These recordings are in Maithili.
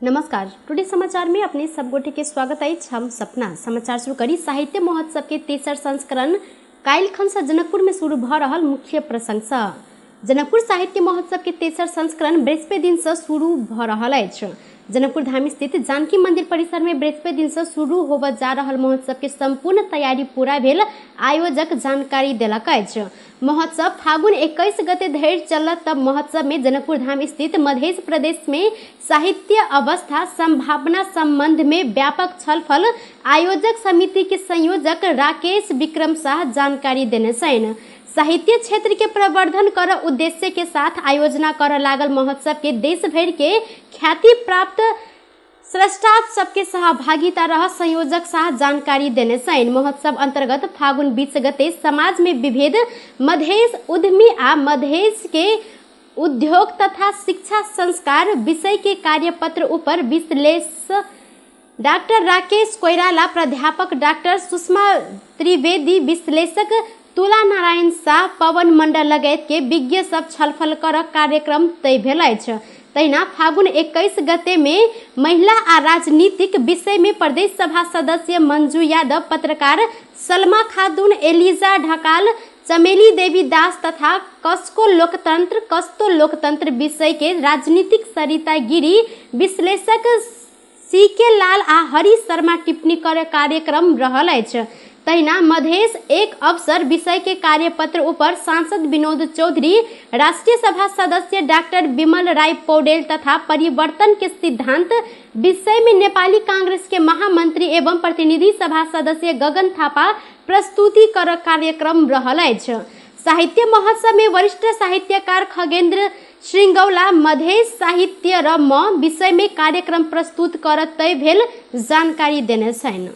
नमस्कार, टुडे समाचार में अपने सब गोटे के स्वागत अछि। हम सपना समाचार शुरू करी। साहित्य महोत्सव के तेसर संस्करण काल्हि खन से जनकपुर में शुरू भ रहल मुख्य प्रसंग सँ जनकपुर साहित्य महोत्सव के तेसर संस्करण बृहस्पति दिन से शुरू भ रहल अछि। जनकपुर धाम स्थित जानकी मंदिर परिसर में बृहस्पति दिन से शुरू होबय जा रहल महोत्सव के संपूर्ण तैयारी पूरा भेल आयोजक जानकारी देलक अछि। महोत्सव फागुन 21 गते धरि चलत। तब महोत्सव में जनकपुर धाम स्थित मध्य प्रदेश में साहित्य अवस्था संभावना संबंध में व्यापक छलफल आयोजक समिति के संयोजक राकेश विक्रम शाह जानकारी देने छनि। साहित्य क्षेत्र के प्रवर्धन कर उद्देश्य के साथ आयोजना कर लागल महोत्सव के देश भरि के ख्याति प्राप्त स्रष्टा सबके सहभागिता रह संयोजक शाह जानकारी देने छनि। महोत्सव अंतर्गत फागुन 20 गते समाज में विभेद, मधेश उद्यमी आ मधेश के उद्योग तथा शिक्षा संस्कार विषय के कार्यपत्र ऊपर विश्लेषण डॉक्टर राकेश कोइराला, प्राध्यापक डॉक्टर सुषमा त्रिवेदी, विश्लेषक तुला नारायण शाह, पवन मंडल लगायत के विज्ञ सब छलफल कर कार्यक्रम तय भेल अछि। तहिना फागुन 21 गते में महिला आ राजनीतिक विषय में प्रदेश सभा सदस्य मंजू यादव, पत्रकार सलमा खातून, एलिजा ढकाल, चमेली देवी दास तथा कसको लोकतंत्र कस्तो लोकतंत्र विषय के राजनीतिक सरिता गिरी, विश्लेषक सी के लाल आ हरि शर्मा टिप्पणी कर कार्यक्रम रहल अछि। तहिना मधेश एक अवसर विषय के कार्यपत्र ऊपर सांसद विनोद चौधरी, राष्ट्रीय सभा सदस्य डॉक्टर विमल राय पौडेल तथा परिवर्तन के सिद्धांत विषय में नेपाली कांग्रेस के महामंत्री एवं प्रतिनिधि सभा सदस्य गगन थापा प्रस्तुति कर कार्यक्रम रहल अछि। साहित्य महोत्सव में वरिष्ठ साहित्यकार खगेंद्र श्रृंगौला मधेश साहित्य र म विषय में कार्यक्रम प्रस्तुत कर तय भेल जानकारी देने छनि।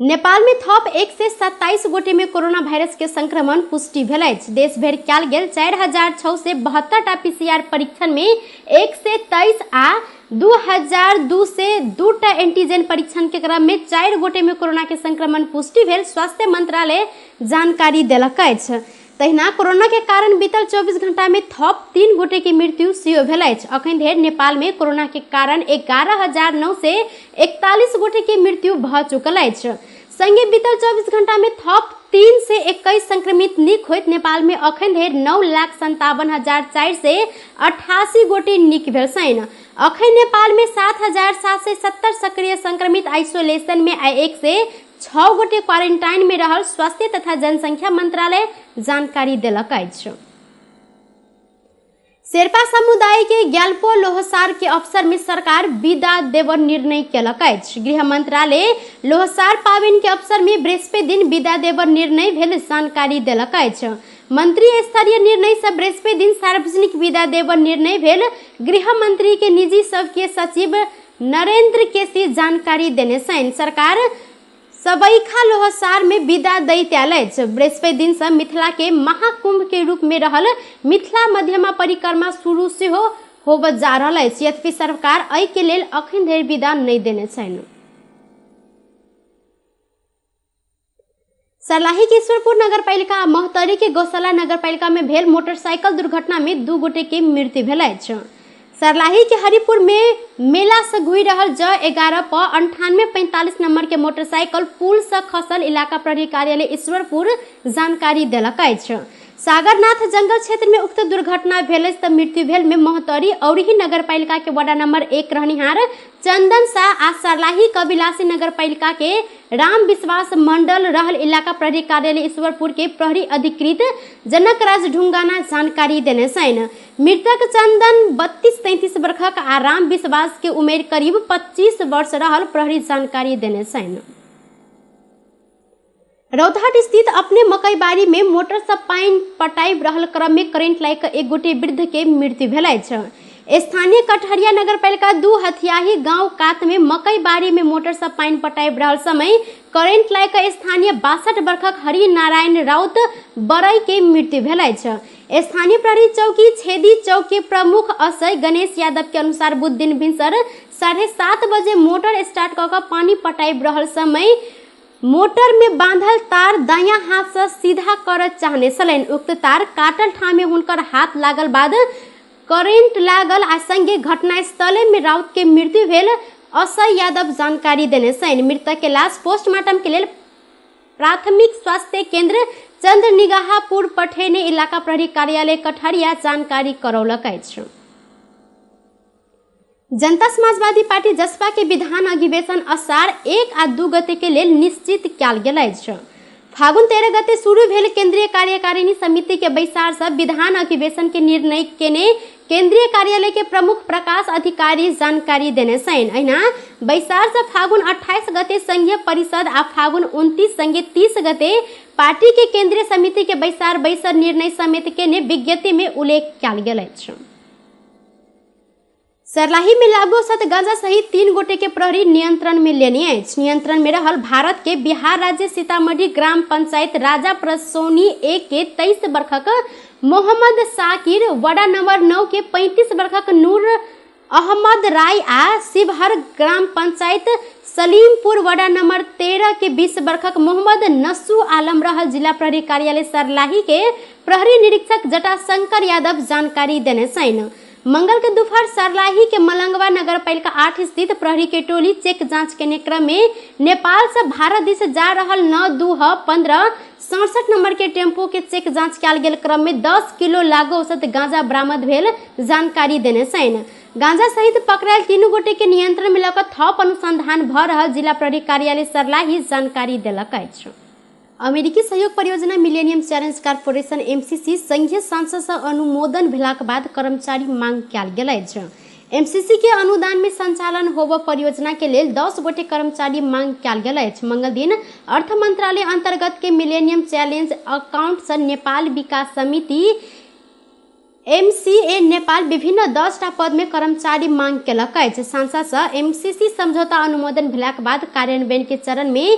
नेपाल में थप 127 गोटे में कोरोना वायरस के संक्रमण पुष्टि भेल अछि। देश भरि कयल गेल 4672 टा पीसीआर परीक्षण में 123 आ 2202 टा एंटीजन परीक्षण के क्रम में 4 गोटे में कोरोना के संक्रमण पुष्टि भेल स्वास्थ्य मंत्रालय जानकारी देलक अछि। तहिना कोरोना के कारण बीतल 24 घंटा में थप 3 गोटे के मृत्यु सेहो भेल अछि। अखन धरि नेपाल में कोरोना के कारण 11,941 गोटे के मृत्यु भ चुकल अछि। संगे बीतल 24 घंटा में थप 321 संक्रमित निक होइत नेपाल में अखन धरि 9,57,488 गोटे निक भेल छनि। अखन नेपाल में 7,770 सक्रिय संक्रमित आइसोलेशन में आ 106 गोटे क्वारेंटाइन में रहल स्वास्थ्य तथा जनसंख्या मंत्रालय जानकारी देलक अछि। शेर्पा समुदाय के ग्याल्पो लोहसार के अवसर में सरकार विदा देवर निर्णय केलक अछि। गृह मंत्रालय लोहसार पाबनि के अवसर में बृहस्पति दिन विदा देवर निर्णय भेल जानकारी देलक अछि। मंत्री स्तरीय निर्णय से बृहस्पति दिन सार्वजनिक विदा देवर निर्णय भेल गृह मंत्री के निजी सबके सचिव नरेंद्र केसी जानकारी देने छनि। सरकार सबैखा लोहसार में विदा दैत आयल अछि। बृहस्पति दिन से मिथिला के महाकुंभ के रूप में रहल मिथिला मध्यमा परिक्रमा शुरू सेहो होबय जा रहल अछि। यद्यपि सरकार एहि के लेल अखन धरि विदा नहि देने छनि। सर्लाही के ईश्वरपुर नगरपालिका आ महोत्तरी के गौशाला नगरपालिका में भेल मोटरसाइकिल दुर्घटना में 2 गोटे के मृत्यु भेल अछि। सर्लाही के हरिपुर में मेला से घुरि रहल ज 11 प 9845 नंबर के मोटरसाइकिल पुल से खसल इलाका प्रहरी कार्यालय ईश्वरपुर जानकारी देलक अछि। सागरनाथ जंगल क्षेत्र में उक्त दुर्घटना भेल अछि त मृत्यु भेल में महोत्तरी औरही नगरपालिका के वार्ड नंबर 1 रहनिहार चंदन शाह आ सर्लाही कबिलासी नगरपालिका के राम विश्वास मंडल रहल इलाका प्रहरी कार्यालय ईश्वरपुर के प्रहरी अधिकृत जनकराज ढुंगाना जानकारी देने छनि। मृतक चंदन 32-33 वर्षक आ राम विश्वास के उमेर करीब 25 वर्ष रहल प्रहरी जानकारी देने छनि। रौतहट स्थित अपने मकईबाड़ी में मोटर से पानि पटाबि रहल क्रम में करेंट लागि कऽ एक गोटे वृद्ध के मृत्यु भेल अछि। स्थानीय कटहरिया नगरपालिका 2 हथियाही गांव कात में मकईबाड़ी में मोटर से पानि पटाबि रहल समय करेंट लागि कऽ स्थानीय 62 वर्षक हरिनारायण राउत बरई के मृत्यु भेल अछि। स्थानीय प्रहरी चौकी छेदी चौक के प्रमुख असय गणेश यादव के अनुसार बुध दिन भिनसर 7:30 बजे मोटर स्टार्ट कऽ कऽ पानि पटाबि रहल समय मोटर में बांधल तार दायां हाथ से सीधा करऽ चाहने छलनि। उक्त तार काटल ठाम में हुनकर हाथ लागल बाद करेंट लागल आ संगे घटनास्थले में राउत के मृत्यु भेल असय यादव जानकारी देने छनि। मृतक के लाश पोस्टमार्टम के लेल प्राथमिक स्वास्थ्य केंद्र चंद्रनिगाहपुर पठेने इलाका प्रहरी कार्यालय कटहरिया जानकारी करौलक अछि। जनता समाजवादी पार्टी जसपा के विधान अधिवेशन असार 1 आ 2 गते के लेल निश्चित कयल गेल अछि। फागुन 13 गते शुरू भेल केंद्रीय कार्यकारिणी समिति के बैसार से विधान अधिवेशन के निर्णय केने केंद्रीय कार्यालय के प्रमुख प्रकाश अधिकारी जानकारी देने छनि। अहिना बैसार से फागुन 28 गते संघीय परिषद आ फागुन 29 संगे 30 गते पार्टी के केंद्रीय समिति के बैसार बैसर निर्णय समेत केने विज्ञप्ति में उल्लेख कयल गेल अछि। सर्लाही में लागू औषध गांजा सहित 3 गोटे के प्रहरी नियंत्रण में लेने अछि। नियंत्रण में रहल भारत के बिहार राज्य सीतामढ़ी ग्राम पंचायत राजा प्रसोनी 1 के 23 वर्षक मोहम्मद साकिर, वडा नंबर 9 के 35 वर्षक नूर अहमद राय आ शिवहर ग्राम पंचायत सलीमपुर वडा नंबर 13 के 20 वर्षक मोहम्मद नसू आलम रहल जिला प्रहरी कार्यालय सर्लाही के प्रहरी निरीक्षक जटाशंकर यादव जानकारी देने छनि। मंगल के दोपहर सर्लाही के मलंगवा नगर पालिका 8 स्थित प्रहरी के टोली चेक जांच के क्रम में नेपाल से भारत दिस जा रहल 9 2 15 67 नंबर के टेम्पो के चेक जांच कयल गेल क्रम में 10 किलो लागू औषध गांजा बरामद भेल जानकारी देने छनि। गांजा सहित पकड़ायल 3 गोटे के नियंत्रण में लऽ थप अनुसंधान भऽ रहल जिला प्रहरी कार्यालय सर्लाही जानकारी देलक अछि। अमेरिकी सहयोग परियोजना मिलेनियम चैलेंज कॉर्पोरेशन एमसीसी संघीय संसद से अनुमोदन भेलाक बाद कर्मचारी मांग कयल गेल अछि। एमसीसी के अनुदान में संचालन होबय परियोजना के लेल 10 गोटे कर्मचारी मांग कयल गेल अछि। मंगल दिन अर्थ मंत्रालय अंतर्गत के मिलेनियम चैलेंज अकाउंट से नेपाल विकास समिति एमसीए नेपाल विभिन्न 10टा पद में कर्मचारी मांग केलक अछि। संसद से एमसीसी समझौता अनुमोदन भेलाक बाद कार्यान्वयन के चरण में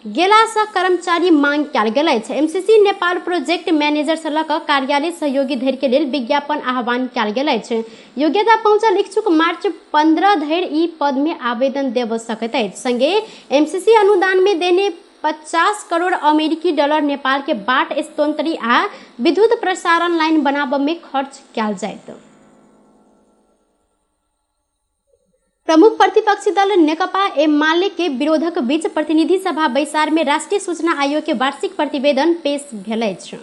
गेला से कर्मचारी मांग कयल गेल अछि। एमसीसी नेपाल प्रोजेक्ट मैनेजर से लऽ कऽ कार्यालय सहयोगी धरि के लेल विज्ञापन आह्वान कयल गेल अछि। योग्यता पहुंचल इच्छुक मार्च 15 धरि ई पद में आवेदन देब सकैत अछि। संगे एमसीसी अनुदान में देने 50 करोड़ अमेरिकी डॉलर नेपाल के बाट स्तोत्री आ विद्युत प्रसारण लाइन बनाबऽ में खर्च कयल जायत। प्रमुख प्रतिपक्षी दल नेकपा एमाले के विरोधक बीच प्रतिनिधि सभा बैसार में राष्ट्रीय सूचना आयोग के वार्षिक प्रतिवेदन पेश भेल अछि।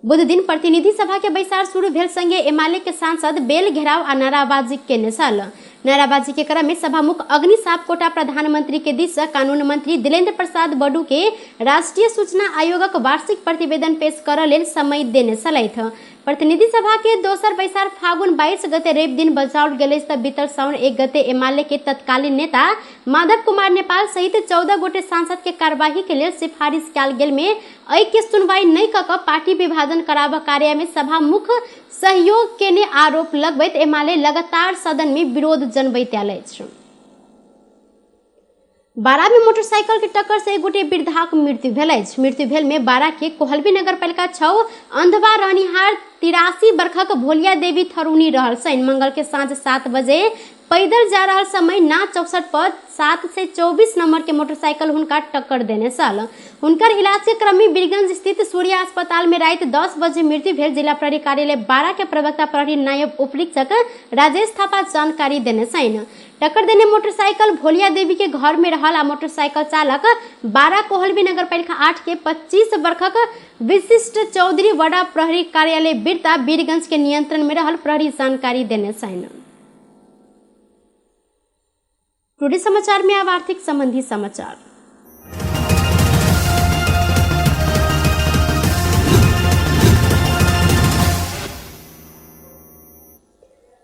बुध दिन प्रतिनिधि सभा के बैसार शुरू भेल संगे एमाले के सांसद बेल घेराव आ नाराबाजी केने छल। नाराबाजी के क्रम में सभामुख अग्नि सापकोटा प्रधानमंत्री के दिस से कानून मंत्री दिलेन्द्र प्रसाद बडू के राष्ट्रीय सूचना आयोगक वार्षिक प्रतिवेदन पेश करऽ लेल समय देने छलथि। प्रतिनिधि सभा के दोसर बैसार फागुन 22 गते रवि दिन बजाओल गेल अछि। बीतल साउन 1 गते एमाले के तत्कालीन नेता माधव कुमार नेपाल सहित 14 गोटे सांसद के कार्यवाही के लेल सिफारिश कयल गेल में एहि के सुनवाई नहि कऽ कऽ पार्टी विभाजन कराबऽ कार्य में सभामुख सहयोग केने आरोप लगबैत एमाले लगातार सदन में विरोध जनबैत आयल अछि। बारा में मोटरसाइकिल के टक्कर से एक गोटे वृद्धाक मृत्यु भेल अछि। मृत्यु भेल में बारा के कोहलबी नगरपालिका 6 अंधवा रहनिहार 83 वर्षक भोलिया देवी थरुनी रहल छनि। मंगल के साँझ 7 बजे पैदल जा रहल समय ना 64 पर 724 नंबर के मोटरसाइकिल हुनका टक्कर देने छल। हुनकर इलाज के क्रम में बीरगंज स्थित सूर्या अस्पताल में राति 10 बजे मृत्यु भेल जिला प्रहरी कार्यालय बारा के प्रवक्ता प्रहरी नायब उपरीक्षक राजेश थापा जानकारी देने छनि। टक्कर देने मोटरसाइकिल भोलिया देवी के घर में रहल आ मोटरसाइकिल चालक बारा कोहलबी नगरपालिका 8 के 25 वर्षक विशिष्ट चौधरी वडा प्रहरी कार्यालय बिरता बीरगंज के नियंत्रण में रहल प्रहरी जानकारी देने छनि। टुडे समाचार में अब आर्थिक संबंधी समाचार।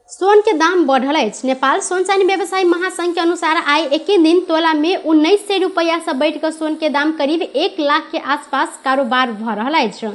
सोन के दाम बढ़ल अछि। नेपाल सोन चानी व्यवसायी महासंघ के अनुसार आइ एके दिन तोला में 1900 रुपया से बढ़ि कऽ सोन के दाम करीब 1 लाख के आसपास कारोबार भऽ रहल अछि।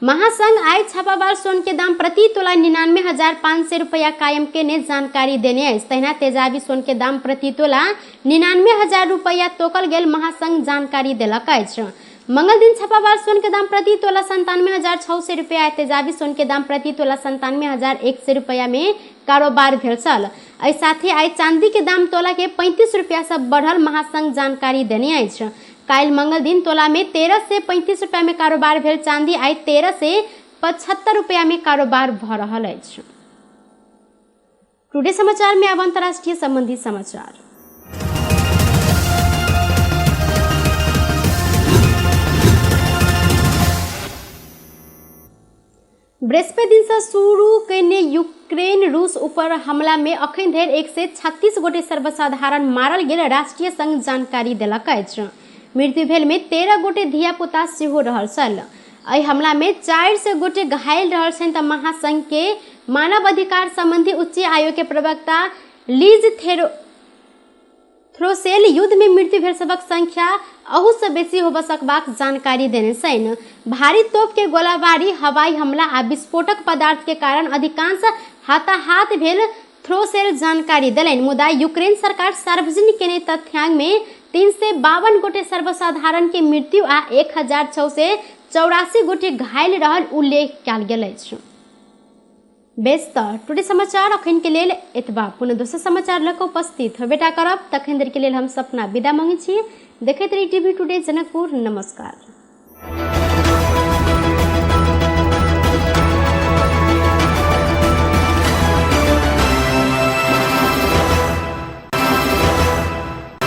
महासंघ आइ छापावाल सोन के दाम प्रति तोला 99,500 रुपया कायम केने जानकारी देने अछि। तहिना तेजाबी सोन के दाम प्रति तोला 99,000 रुपया तोकल गेल महासंघ जानकारी देलक अछि। मंगल दिन छापावाल सोन के दाम प्रति तोला 97,600 रुपया, तेजाबी सोन के दाम प्रति तोला 97,100 रुपया में कारोबार भेल छल। एहि साथे आइ चांदी के दाम तोला के 35 रुपया से बढ़ल महासंघ जानकारी देने अछि। काल्हि मंगल दिन तोला में 1335 रुपया में कारोबार भेल चांदी आइ 1375 रुपया में कारोबार भऽ रहल अछि। टुडे समाचार में अब अंतर्राष्ट्रीय संबंधी समाचार। बृहस्पति दिन से शुरू कयने यूक्रेन रूस ऊपर हमला में अखन धरि 136 गोटे सर्वसाधारण मारल गेल राष्ट्रीय संघ जानकारी देलक अछि। मृत्यु भेल में 13 गोटे धियापुता सेहो रहल छल। एहि हमला में 400 गोटे घायल रहल छनि तऽ महासंघ के मानव अधिकार संबंधी उच्च आयोग के प्रवक्ता लीज थ्रोसेल युद्ध में मृत्यु भेल सभक संख्या अहू से बेसी होबऽ सकबाक जानकारी देने छनि। भारी तोप के गोलाबारी, हवाई हमला आ विस्फोटक पदार्थ के कारण अधिकांश हताहत भेल थ्रोसेल जानकारी देलनि। मुदा यूक्रेन सरकार सार्वजनिक केने तथ्यांक में 352 गोटे सर्वसाधारण के मृत्यु आ 1684 गोटे घायल रहल उल्लेख कयल गेल अछि। बेस तऽ टुडे समाचार अखन के लेल एतबा। पुनः दोसर समाचार लऽ कऽ उपस्थित होबेटा करब। तखन देर के लेल हम सपना विदा मांगै छी। देखैत रही टीवी टुडे जनकपुर। नमस्कार।